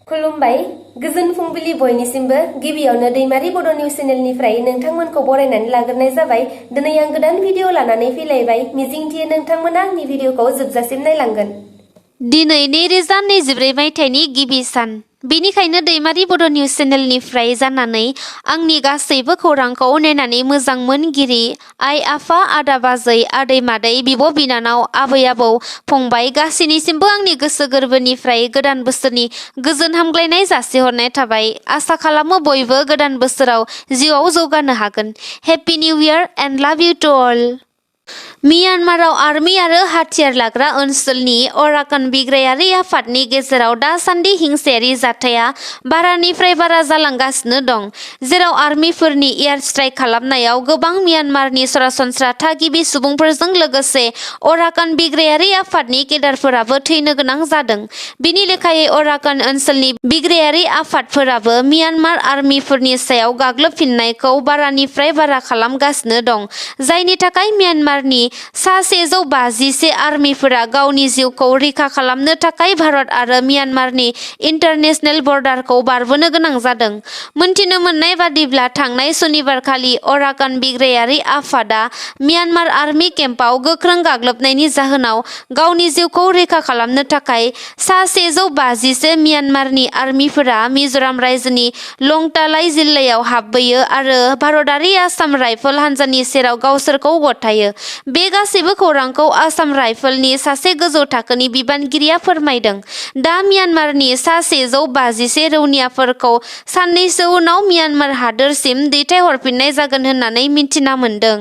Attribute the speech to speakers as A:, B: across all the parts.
A: खुलुमबाय गोजोन फुंबिलि बयनिसिमबो गिबियावनो दैमारि बड' निउस चेनेलनिफ्राय नोंथांमोनखौ बरायनानै लाग्रोनाय जाबाय। दिनै आं गोदान भिडिअ लानानै फैलायबाय। मिजिंथियो नोंथांमोना आंनि भिडिअखौ जोबजासिम नायलांगोन।
B: दिनै 2024 मायथाइनि गिबि सान, बेनिखायनो दैमारि बड' निउस चेनेलनिफ्राय जानानै आंनि गासैबो खौरांखौ नायनानै मोजां मोनगिरि आइ आफा आदा बाजै आदै मादै बिब' बिनानाव आबै आबौ फंबाय गासैनिसिमबो आंनि गोसो गोरबोनिफ्राय गोदान बोसोरनि गोजोन हामग्लायनाय जासिहरनाय थाबाय। आसा खालामो बयबो गोदान बोसोराव जिउआव जौगानो हागोन। हेपि निउ इयार एन्ड लाभ इउ टु अल। म्यानमाराव आर्मि आरो हाथियार लाग्रा ओनसोलनि अराकान बिग्रायारि आफादनि गेजेराव दासान्दि हिंसायारि जाथाया बारानिफ्राय बारा जालांगासिनो दं, जेराव आर्मिफोरनि एयार स्ट्राइक खालामनायाव गोबां म्यानमारनि सरासनस्रा थागिबि सुबुंफोरजों लोगोसे अराकान बिग्रायारि आफादनि केडारफोराबो थैनो गोनां जादों। बिनि लेखायै अराकान ओनसोलनि बिग्रायारि आफादफोराबो म्यानमार आर्मिफोरनि सायाव गाग्लोबफिननायखौ बारानिफ्राय बारा खालामगासिनो दं, जायनि थाखाय म्यानमारनि सा 151 आर्मिफोरा गावनि जिउखौ रैखा खालामनो थाखाय भारत आरो म्यानमारनि इन्टारनेशनेल बर्डारखौ बारबोनो गोनां जादों। मोनथिनो मोननाय बादिब्ला थांनाय सनिबारखालि अराकान बिग्रायारि आफादआ म्यानमार आर्मि केम्पआव गोख्रों गाग्लोबनायनि जाहोनाव गावनि जिउखौ रैखा खालामनो थाखाय सा 151 म्यानमारनि आर्मिफोरा मिज'राम रायजोनि लंथालाई जिल्लायाव हाबबोयो आरो भारतारि आसाम राइफल हान्जानि सेराव गावसोरखौ गथायो। बे गासैबो खौरांखौ आसाम राइफलनि सासे गोजौ थाखोनि बिबानगिरिया फोरमायदों। दा म्यानमारनि सा 151 रौनियाफोरखौ साननैसो उनाव म्यानमार हादोरसिम दैथायहरफिननाय जागोन होननानै मिन्थिना मोन्दों।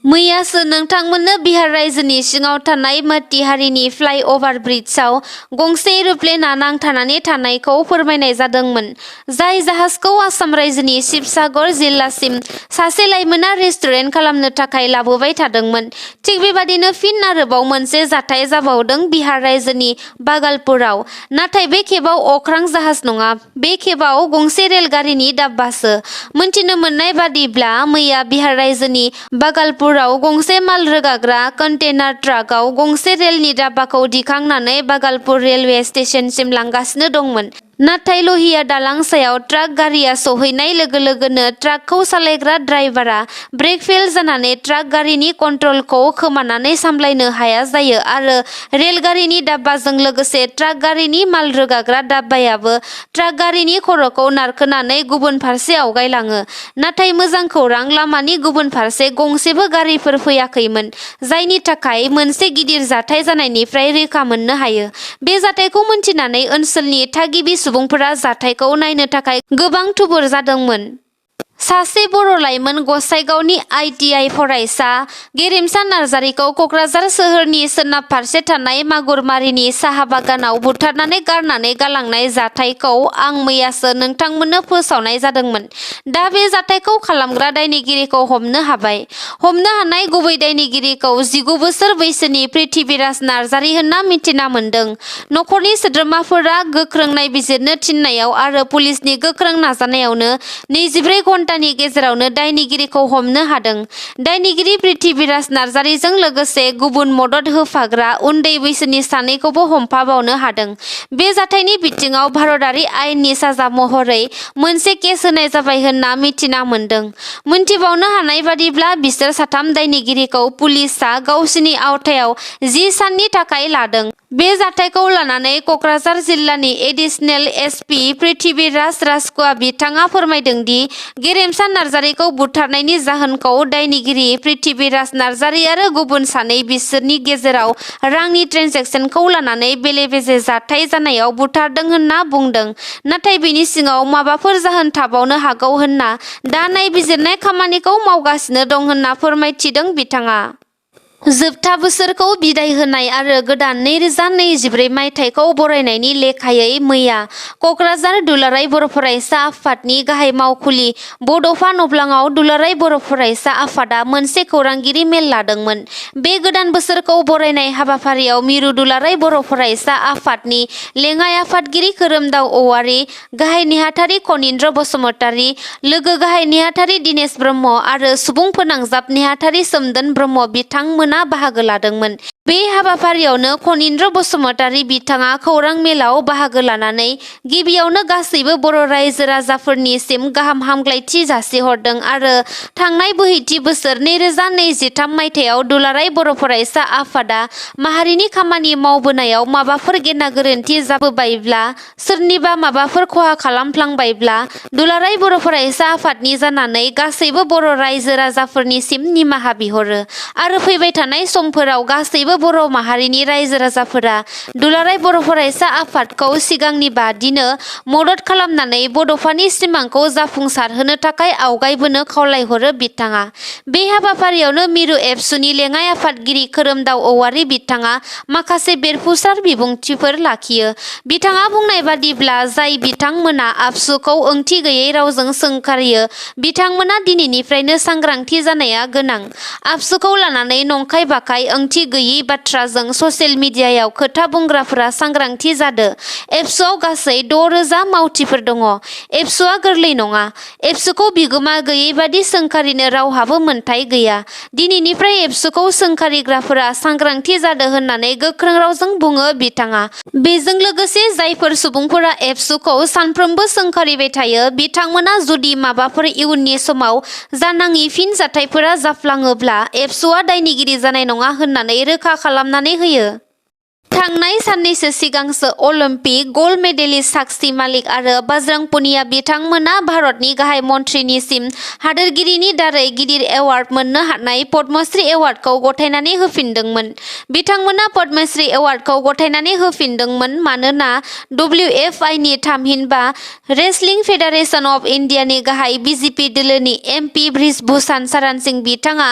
B: मैयासो नोंथांमोननो बिहार रायजोनि सिङाव थानाय मोतिहारीनि फ्लाइअभार ब्रिजआव गंसे एर'प्लेनआ नांथानानै थानायखौ फोरमायनाय जादोंमोन, जाय जाहाजखौ आसाम रायजोनि शिबसागर जिल्लासिम सासे लाइमोनआ रेस्टुरेन्ट खालामनो थाखाय लाबोबाय थादोंमोन। थिग बेबादिनो फिन आरोबाव मोनसे जाथाय जाबावदों बिहार रायजोनि बागालपुराव, नाथाय बे खेबाव अख्रां जाहाज नङा, बे खेबाव गंसे रेलगारिनि डाब्बासो। मोनथिनो मोननाय बादिब्ला मैया बिहार रायजोनि बागालपुराव गंसे माल रोगाग्रा कन्टेनार ट्राकआव गंसे रेलनि डाब्बाखौ दिखांनानै बागालपुर रेलवे स्टेशनसिम लांगासिनो दंमोन। नाथाय लहिया दालां सायाव ट्राक गारिया सौहैनाय लोगो लोगोनो ट्राकखौ सालायग्रा ड्राइभारा ब्रेक फेल जानानै ट्राक गारिनि कन्ट्रलखौ खोमानानै सामलायनो हाया जायो आरो रेलगारिनि डाब्बाजों लोगोसे ट्राक गारिनि माल रोगाग्रा डाब्बायाबो ट्राक गारिनि खर'खौ नारखोनानै गुबुन फारसे आवगायलाङो। नाथाय मोजां खौरां, लामानि गुबुन फारसे गंसेबो गारिफोर फैयाखैमोन, जायनि थाखाय मोनसे गिदिर जाथाय जानायनिफ्राय रैखा मोननो हायो। बे जाथायखौ मोनथिनानै ओनसोलनि थागिबि सुबुंफोरा जाथायखौ नायनो थाखाय गोबां थुबुर जादोंमोन। सासे बर' लाइमोन गसाइगावनि ITI फरायसा गेरेमसा नार्जारिखौ क'क्राझार सोहोरनि सोनाब फारसे थानाय मागुरमारिनि साहा बागानाव बुथारनानै गारनानै गालांनाय जाथायखौ आं मैयासो नोंथांमोननो फोसावनाय जादोंमोन। दा बे जाथायखौ खालामग्रा दायनिगिरिखौ हमनो हाबाय। हमनो हानाय गुबै दायनिगिरिखौ 19 बोसोर बैसोनि पृथ्वीराज नार्जारि होनना मिथिना मोन्दों। नखरनि सोद्रोमाफोरा गोख्रों नायबिजिरनो थिननायाव आरो पुलिसनि गोख्रों नाजानायावनो 24 घन्टानि गेजेरावनो दायनिगिरिखौ हमनो हादों। दायनिगिरि पृथ्वीराज नार्जारिजों लोगोसे गुबुन मदद होफाग्रा उन्दै बैसोनि सानैखौबो हमफाबावनो हादों। बे जाथायनि बिथिङाव भारतारि आयेननि साजा महरै मोनसे केस होनाय जाबाय होनना मिथिना मोन्दों। मोनथिबावनो हानाय बादिब्ला बिसोर साथाम दायनिगिरिखौ पुलिसआ गावसिनि आवथायाव 10 साननि थाखाय लादों। बे जाथायखौ लानानै क'क्राझार जिल्लानि एडिशनेल SP पृथ्वीराज राजख'आ बिथाङा फोरमायदों दि गेरेमसा नार्जारिखौ बुथारनायनि जाहोनखौ दायनिगिरि पृथ्वीराज नार्जारि आरो गुबुन सानै बिसोरनि गेजेराव रांनि ट्रेन्जेकसनखौ लानानै बेले-बेजे जाथाय जानायाव बुथारदों होनना बुंदों। नाथाय बेनि सिङाव माबाफोर जाहोन थाबावनो हागौ होनना दा नायबिजिरनाय खामानिखौ मावगासिनो दं होनना फोरमायथिदों बिथाङा। जोबथा बोसोरखौ बिदाय होनाय आरो गोदान 2024 मायथाइखौ बरायनायनि लेखायै मैया क'क्राझार दुलाराय बर' फरायसा आफादनि गाहाय मावखुलि बड'फा नब्लाङाव दुलाराय बर' फरायसा आफादा मोनसे खौरांगिरि मेल लादोंमोन। बे गोदान बोसोरखौ बरायनाय हाबाफारियाव मिरु दुलाराय बर' फरायसा आफादनि लेङाइ आफादगिरि खोरोमदाव औवारी, गाहाय नेहाथारि खनीन्द्र बसुमतारी, लोगो गाहाय नेहाथारि दिनेश ब्रह्म आरो सुबुं फोनांजाब नेहाथारि सोमदोन ब्रह्म बिथांमोना बाहागो लादोंमोन। बे हाबाफारियावनो खनिन्द्र बसुमतारी बिथाङा खौरां मेलाव बाहागो लानानै गिबियावनो गासैबो बर' रायजो राजाफोरनिसिम गाहाम हामग्लायथि जासिहरदों आरो थांनाय बोहैथि बोसोर 2023 मायथाइयाव दुलाराय बर' फरायसा आफादा माहारिनि खामानि मावबोनायाव माबाफोर गेना गोरोन्थि जाबोबायब्ला सोरनिबा माबाफोर खहा खालामफ्लांबायब्ला दुलाराय बर' फरायसा आफादनि जानानै गासैबो बर' रायजो राजाफोरनिसिम निमाहा बिहरो आरो फैबाय थानाय समफोराव गासैबो बर' माहारिनि रायजो राजाफोरा दुलाराय बर' फरायसा आफादखौ सिगांनि बादिनो मदद खालामनानै बड'फानि सिमांखौ जाफुंसारहोनो थाखाय आवगायबोनो खावलायहरो बिथाङा। बे हाबाफारियावनो मिरु एबसुनि लेङाइ आफादगिरि खोरोमदाव औवारी बिथाङा माखासे बेरफुसार बिबुंथिफोर लाखियो। बिथाङा बुंनाय बादिब्ला जाय बिथांमोना आबसुखौ ओंथि गैयै रावजों सोंखारियो बिथांमोना दिनैनिफ्रायनो सांग्रांथि जानाया गोनां। आबसुखौ लानानै नंखाय बाखाय ओंथि गैयै बाथ्राजों ससियेल मिडियायाव खोथा बुंग्राफोरा सांग्रांथि जादो। एबसुआव गासै 6,000 मावथिफोर दङ। एबसुआ गोरलै नङा। एबसुखौ बिगोमा गैयै बादि सोंखारिनो रावहाबो मोन्थाय गैया। दिनैनिफ्राय एबसुखौ सोंखारिग्राफोरा सांग्रांथि जादो होननानै गोख्रों रावजों बुङो बिथाङा। बेजों लोगोसे जायफोर सुबुंफोरा एबसुखौ सानफ्रोमबो सोंखारिबाय थायो बिथांमोना जुदि माबाफोर इयुननि समाव जानाङि फिनजाथायफोरा जाफ्लाङोब्ला एबसुआ दायनिगिरि जानाय नङा होननानै रोखा खालामनानै होयो। थांनाय साननैसो सिगांसो अलिम्पिक गल्ड मेडेलिस्ट साक्षी मालिक आरो बजरंग पुनिया बिथांमोना भारतनि गाहाय मन्थ्रिनिसिम हादोरगिरिनि दारै गिदिर एवार्ड मोननो हानाय पद्मश्री एवार्डखौ गथायनानै होफिनदोंमोन। बिथांमोना पद्मश्री एवार्डखौ गथायनानै होफिनदोंमोन मानोना WFIनि थामहिनबा रेसलिं फेडारेशन अफ इन्डियानि गाहाय बिजेपि दोलोनि MP ब्रिजभूषण शरण सिंह बिथाङा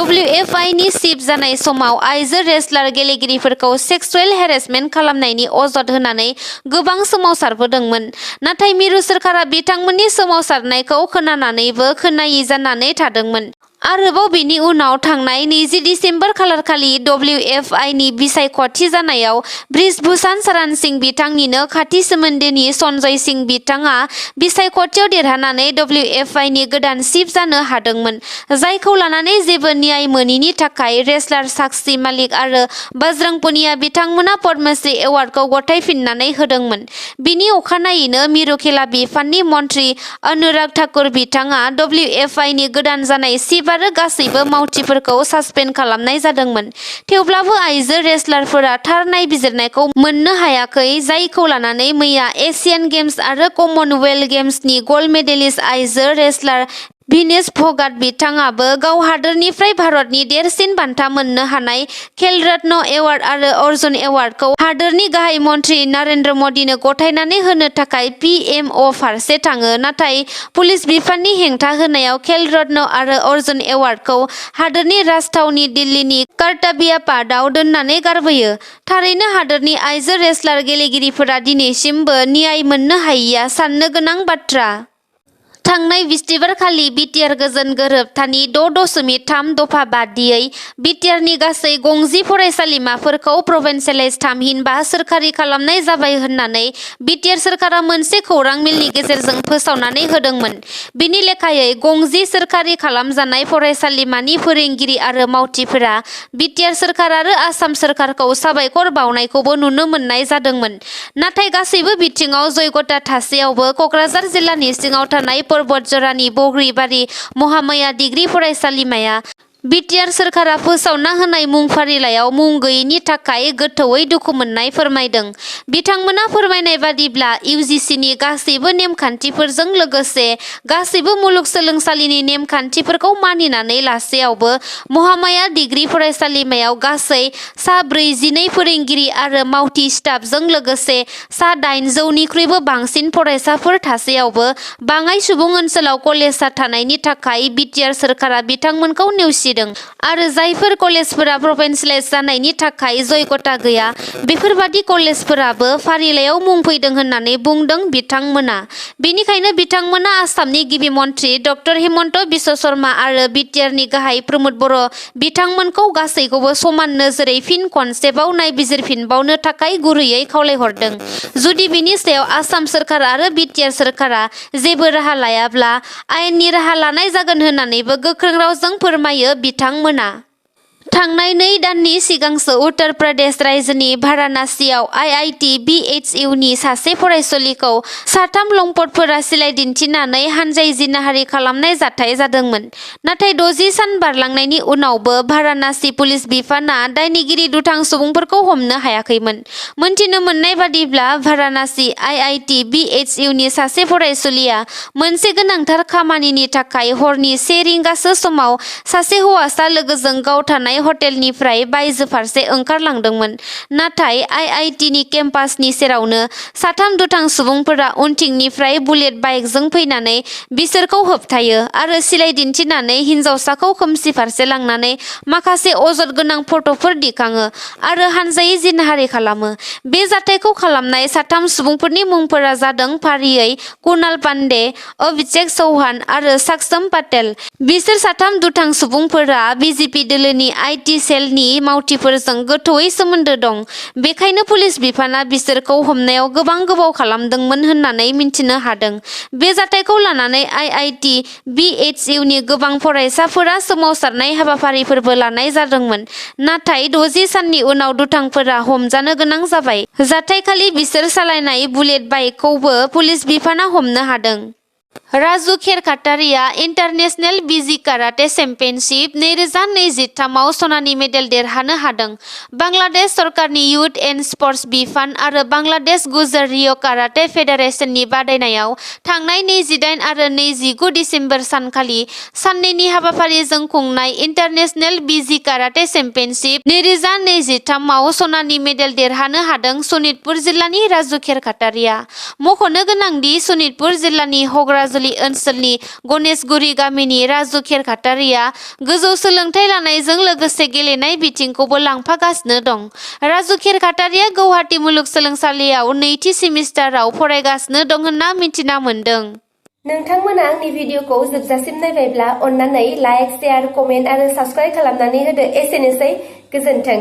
B: WFIनि चिफ जानाय समाव आइजो रेसलार गेलेगिरिफोरखौ सेक्सुएल हेरेसमेन्ट खालामनायनि अजद होनानै गोबां सोमावसारबोदोंमोन। नाथाय मिरु सोरखारा बिथांमोननि सोमावसारनायखौ खोनानानैबो खोनायि जानानै थादोंमोन। आरोबाव बेनि उनाव थांनाय 20 दिसेम्बर खालारखालि WFIनि बिसायख'थि जानायाव ब्रिजभूषण शरण सिंह बिथांनिनो खाथि सोमोन्दोनि सन्जय सिंह बिथाङा बिसायख'थियाव देरहानानै WFIनि गोदान चिफ जानो हादोंमोन। जायखौ लानानै जेबो न्याय मोनैनि थाखाय रेसलार साक्षी मालिक आरो बजरंग पुनिया बिथांमोना पद्मश्री एवार्डखौ गथायफिननानै होदोंमोन। बिनि अखानायैनो मिरु खेला बिफाननि मन्थ्रि अनुराग ठाकुर बिथाङा WFIनि गोदान जानाय चिफ आरो गासैबो मावथिफोरखौ सासपेन्ड खालामनाय जादोंमोन। थेवब्लाबो आइजो रेसलारफोरा थार नायबिजिरनायखौ मोननो हायाखै जायखौ लानानै मैया एशियान गेम्स आरो कमनवेल्थ गेम्सनि गल्ड मेडेलिस्ट आइजो रेसलार भिनेश फोगाट बिथाङाबो गाव हादोरनिफ्राय भारतनि देरसिन बान्था मोननो हानाय खेल रत्न एवार्ड आरो अर्जुन एवार्डखौ हादोरनि गाहाय मन्थ्रि नरेन्द्र मदिनो गथायनानै होनो थाखाय PMO फारसे थाङो। नाथाय पुलिस बिफाननि हेंथा होनायाव खेल रत्न आरो अर्जुन एवार्डखौ हादोरनि राजथावनि दिल्लीनि कर्तव्य पाथआव दोननानै गारबोयो। थारैनो हादोरनि आइजो रेसलार गेलेगिरिफोरा दिनैसिमबो न्याय मोननो हायैया साननो गोनां बाथ्रा। थांनाय बिस्तिबारखालि बिटिआर गोजोन गोरोबथानि 6.3 दफा बादियै बिटिआरनि गासै 50 फरायसालिमाफोरखौ प्रभिन्सियेलाइज थामहिनबा सोरखारि खालामनाय जाबाय होननानै बिटिआर सोरखारा मोनसे खौरां मेलनि गेजेरजों फोसावनानै होदोंमोन। बिनि लेखायै 50 सोरखारि खालामजानाय फरायसालिमानि फोरोंगिरि आरो मावथिफोरा बिटिआर सोरखार आरो आसाम सोरखारखौ साबायखर बावनायखौबो नुनो मोननाय जादोंमोन। नाथाय गासैबो बिथिङाव जयग'ता थासेयावबो क'क्राझार जिल्लानि सिङाव थानाय पर्बतजरानि बग्रिबारि महामाया डिग्री फरायसालिमाया बिटिआर सोरखारा फोसावना होनाय मुं फारिलाइयाव मुं गैयैनि थाखाय गोथौयै दुखु मोननाय फोरमायदों। बिथांमोना फोरमायनाय बादिब्ला UGCनि गासैबो नेमखान्थिफोरजों लोगोसे गासैबो मुलुगसोलोंसालिनि नेमखान्थिफोरखौ मानिनानै लासेयावबो महामाया डिग्री फरायसालिमायाव गासै सा 42 फोरोंगिरि आरो मावथि स्टाफजों लोगोसे सा 800निख्रुइबो बांसिन फरायसाफोर थासेयावबो बाङाइ सुबुं ओनसोलाव कलेजआ थानायनि थाखाय बिटिआर सोरखारा बिथांमोनखौ नेवसिदों। आरो जायफोर कलेजफोरा प्रभिन्सियेलाइज जानायनि थाखाय जयग'ता गैया बेफोरबादि कलेजफोराबो फारिलाइयाव मुं फैदों होननानै बुंदों बिथांमोना। बेनिखायनो बिथांमोना आसामनि गिबि मन्थ्रि डक्टर हेमन्त बिश्व शर्मा आरो बिटिआरनि गाहाय प्रमोद बर' बिथांमोनखौ गासैखौबो समान नोजोरै फिन खनसेबाव नायबिजिरफिनबावनो थाखाय गुरैयै खावलायहरदों। जुदि बिनि सायाव आसाम सोरखार आरो बिटिआर सोरखारा जेबो राहा लायाब्ला आयेननि राहा लानाय जागोन होननानैबो गोख्रों रावजों फोरमायो बिथांमोना। थांनाय 2 दाननि सिगांसो उत्तर प्रदेश रायजोनि भारानासियाव आईआईटी BHU नि सासे फरायसुलिखौ साथाम लंपटफोरा सिलाइ दिन्थिनानै हानजाय जिनाहारि खालामनाय जाथाय जादोंमोन। नाथाय 60 सान बारलांनायनि उनावबो भारानासि पुलिस बिफाना दायनिगिरि दुथां सुबुंफोरखौ हमनो हायाखैमोन। मोनथिनो मोननाय बादिब्ला भारानासि आईआईटी BHU नि सासे फरायसुलिया मोनसे गोनांथार खामानिनि थाखाय हरनि 1 रिंगासो समाव सासे हौवासा लोगोजों गाव थानाय हटेलनिफ्राय बायजो फारसे ओंखारलांदोंमोन। नाथाय आईआईटीनि केम्पासनि सेरावनो साथाम दुथां सुबुंफोरा उनथिंनिफ्राय बुलेट बाइकजों फैनानै बिसोरखौ होबथायो आरो सिलाइ दिन्थिनानै हिनजावसाखौ खोमसि फारसे लांनानै माखासे अजद गोनां फट'फोर दिखाङो आरो हानजायै जिनाहारि खालामो। बे जाथायखौ खालामनाय साथाम सुबुंफोरनि मुंफोरा जादों फारियै कुणाल पांडे, अभिषेक चौहान आरो साक्षम पाटेल। बिसोर साथाम दुथां सुबुंफोरा बीजेपी दोलोनि आईटी सेलनि मावथिफोरजों गोथौयै सोमोन्दो दं। बेखायनो पुलिस बिफाना बिसोरखौ हमनायाव गोबां गोबाव खालामदोंमोन होननानै मिन्थिनो हादों। बे जाथायखौ लानानै आईआईटी BHU नि गोबां फरायसाफोरा सोमावसारनाय हाबाफारिफोरबो लानाय जादोंमोन। नाथाय 60 साननि उनाव दुथांफोरा हमजानो गोनां जाबाय। जाथायखालि बिसोर सालायनाय बुलेट बाइकखौबो पुलिस बिफाना हमनो हादों। राजु खेरखातारिया इन्टारनेशनेल बिजि काराटे चेम्पियनशिप 2023 आव सनानि मेडेल देरहानो हादों। बांलादेश सरकारनि युथ एन्ड स्पर्ट्स बिफान आरो बांलादेश गुजर रिय' काराटे फेडारेशननि बादायनायाव थांनाय 28 आरो 29 दिसेम्बर सानखालि साननैनि हाबाफारिजों खुंनाय इन्टारनेशनेल बिजि काराटे चेम्पियनशिप 2023 आव सनानि मेडेल देरहानो हादों सनितपुर जिल्लानि राजु खेरखातारिया। मख'नो गोनांदि सनितपुर जिल्लानि हग्राजुलि ओनसोलनि गणेशगुरि गामिनि राजु खेरखातारिया गोजौ सोलोंथाइ लानायजों लोगोसे गेलेनाय बिथिंखौबो लांफागासिनो दं। राजु खेरखातारिया गुवाहाटी मुलुगसोलोंसालियाव 2थि सेमिस्टाराव फरायगासिनो दं होनना मिथिना मोन्दों।
A: नोंथांमोना आंनि भिडिअखौ जोबजासिम नायबायब्ला अन्नानै लाइक, शेयार, कमेन्ट आरो साबस्क्राइब खालामनानै होदो। एसेनोसै, गोजोन्थों।